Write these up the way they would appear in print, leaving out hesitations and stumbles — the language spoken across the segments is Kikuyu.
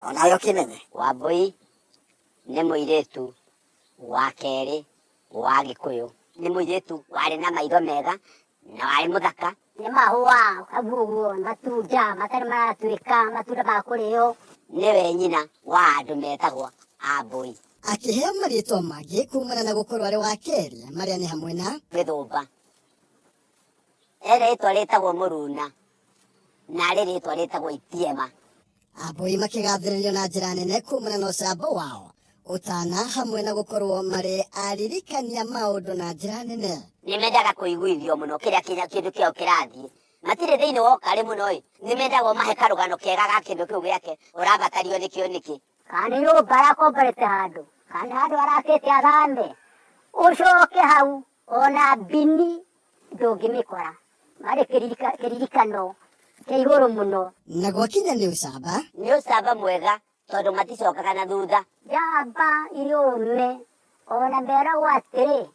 Onawe ũkĩmenye. Wambũi nĩ mũirĩtu wa kerĩ wa Gĩkũyũ. Nĩ mũirĩtu warĩ na maitho mega na warĩ mũthaka. Nĩ mahũa hau ũguo, matunda matarĩ maratuĩka matunda ma kũrĩo. Nĩwe nyina wa andũ metagwo Ambũi. Akĩheo marĩtwa mangĩ kumana na gũkorwo arĩ wa kerĩ marĩa nĩ hamwe na. Gĩthũmba. He rĩtwa rĩtagwo Mũruna na harĩ rĩtwa rĩtagwo Itiema. Ambũi makĩgathĩrĩrio na njĩra nene kumana na ũcamba wao, ũtana hamwe na gũkorwo marĩ aririkania maũndũ na njĩra nene. Nĩ mendaga kũiguithio mũno kĩrĩa kĩndũ kĩao kĩrathiĩ. Matirĩ thĩinĩ wa ũkarĩ mũno ĩ, nĩ mendaga ũmahe karũgano kega ga kĩndũ kĩu gĩake ũrabatario nĩkĩo nĩkĩ. Kana nĩ nyũmba arakomborete handũ, kana handũ arakĩte athame, ũcoke hau ona mbini ndũngĩmĩkora. Marĩ kĩririkano kĩa igũrũ mũno. Na gwakinya nĩ ũcamba. Nĩ ũcamba mwega tondũ maticokaga na thutha. Njamba irĩ ũrũme ona meragwo atĩrĩ,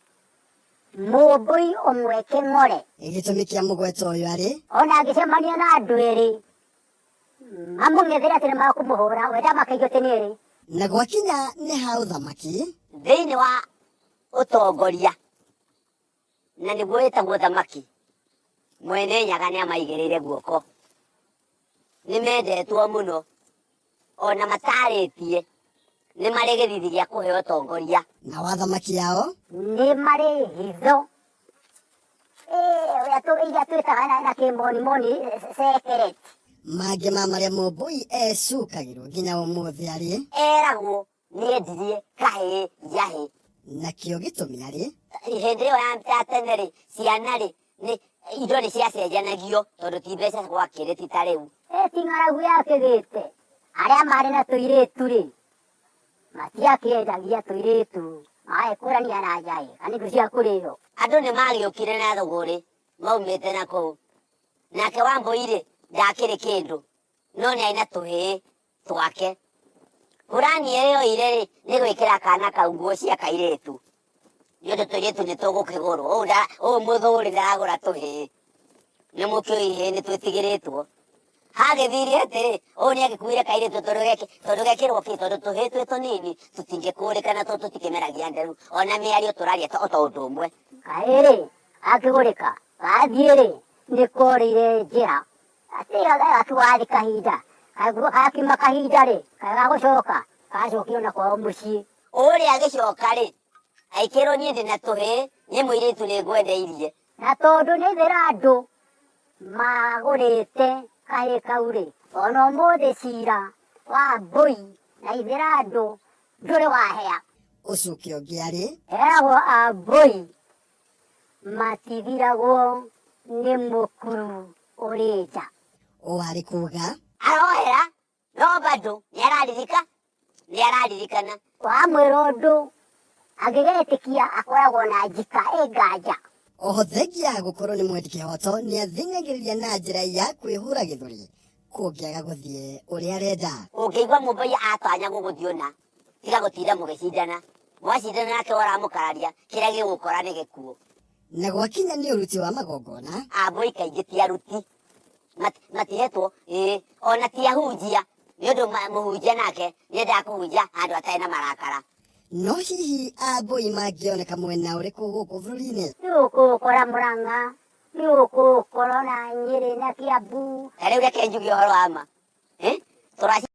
mũmbũi ũmwe kĩng'ore. Gĩtũmi kĩa mũgweta ũyũ arĩ. Ona angĩcemania na andũ erĩ mamũng'ethere atĩ nĩ makũmũhũra, we ndamakaigio atĩ nĩ erĩ. Na gwakinya nĩ ha ũthamaki. Thĩinĩ wa ũtongoria na nĩguo wĩtagwo thamaki, Mwene Nyaga nĩamaigĩrĩire guoko. Nĩmendetwo mũno ona matarĩtie nĩ marĩ gĩthithi gĩa kũheo ũtongoria. Na wa thamaki yao. Nĩ marĩ hitho ũrĩa iria twĩtaga na kĩmonimoni secret. Mangĩ ma marĩa Mũmbũi ecukagĩrwo nginya ũmũthĩ arĩ. Eragwo nĩendirie kahĩĩ njahĩ. Nakĩo gĩtũmi arĩ. Hĩndĩ ĩyo ya tene rĩ, ciana rĩ, nĩ indo nĩ ciacenjanagio tondũ ti mbeca gwakĩrĩ ti ta rĩu. Ĩ ti ng'aragu yakĩgĩte, arĩa marĩ na tũirĩtu rĩ, matiakĩendagia tũirĩtu, magagĩkũrania na njahĩ kana indo cia kũrĩo. Andũ nĩ magĩũkire na thũgũrĩ maumĩte na kũu, nake Wambũi rĩ, ndakĩrĩ kĩndũ, no nĩ arĩ na tũhĩĩ twake. Purani ĩrĩa oire rĩ, nĩ gwĩkĩra kana kau nguo cia kairĩtu, nĩ ũndũ tũirĩtu nĩ tũgũkĩgũrwo. Ũũ nda ũũ mũthuri ndaragũra tũhĩĩ, nĩ mũkĩũĩ ihĩĩ nĩ twĩtigĩrĩtwo. Hagĩthire atĩrĩ, ũũ nĩ agĩkuire kairĩtu tondũ geki tondũ gekĩrwo kĩ, tondũ tũhĩĩ twĩ tũnini tũtingĩkũrĩkana tondũ tũtikĩmeragia nderu, ona mĩario tũraria o ta ũndũ ũmwe. Kahĩĩ rĩ, gakĩgũrĩka, gathiĩ rĩ, nĩ korĩire njĩra. Gakiwathi kahinda gakiuma kahinda rĩ kaĩ gagũcoka gacokio na kwao mũciĩ. Ũrĩa agĩcoka rĩ, aikĩrwo niĩ ndĩ na tũhĩĩ, niĩ mũirĩtu nĩ ngwendeirie. Na tondũ nĩ ithĩra andũ magũrĩte kahĩĩ kau rĩ, ona ũmũthĩ cira wa mbũi na ithĩra andũ ndũrĩ wahĩa. Ũcuke ũngĩ arĩ. Eragwo ambũi matithiragwo nĩ mũkuru ũrĩ nja. Ũũ arĩ kuga. Arohera no bado nĩararirika nĩararirikana. Wamwĩra ũndũ angĩgetĩkia akoragwo na njika ĩ nganja. Oho thengia ya gũkorwo nĩ mwendi kĩhoto nĩathing'agĩrĩria na njĩra ya kwĩhũra gĩthũri kũngĩaga gũthiĩ ũrĩa arenda. Ũngĩigua mũmbũi atanya gũgũthiĩ ũna tiga gũtinda mũgĩcindana mwacindana nake ũramũkararia kĩrĩa gĩgũkora nĩ gĩkuũ. Na gwakinya nĩ ũruti wa magongona. Ambũi kaingĩ ti aruti matihetwo ĩĩ ona ti ahunjia nĩ ũndũ mũhunjia nake nĩendaga kũhunjia handũ hatarĩ na marakara. No hihi ambũi mangĩoneka mwena ũrĩkũ gũkũ bũrũri-inĩ? Nĩ ũkũũkora Mũrang'a, nĩ ũkũũkora ona Nyĩrĩ na Kĩambu. Ta rĩu reke njuge ũhoro wa ma, tũraci.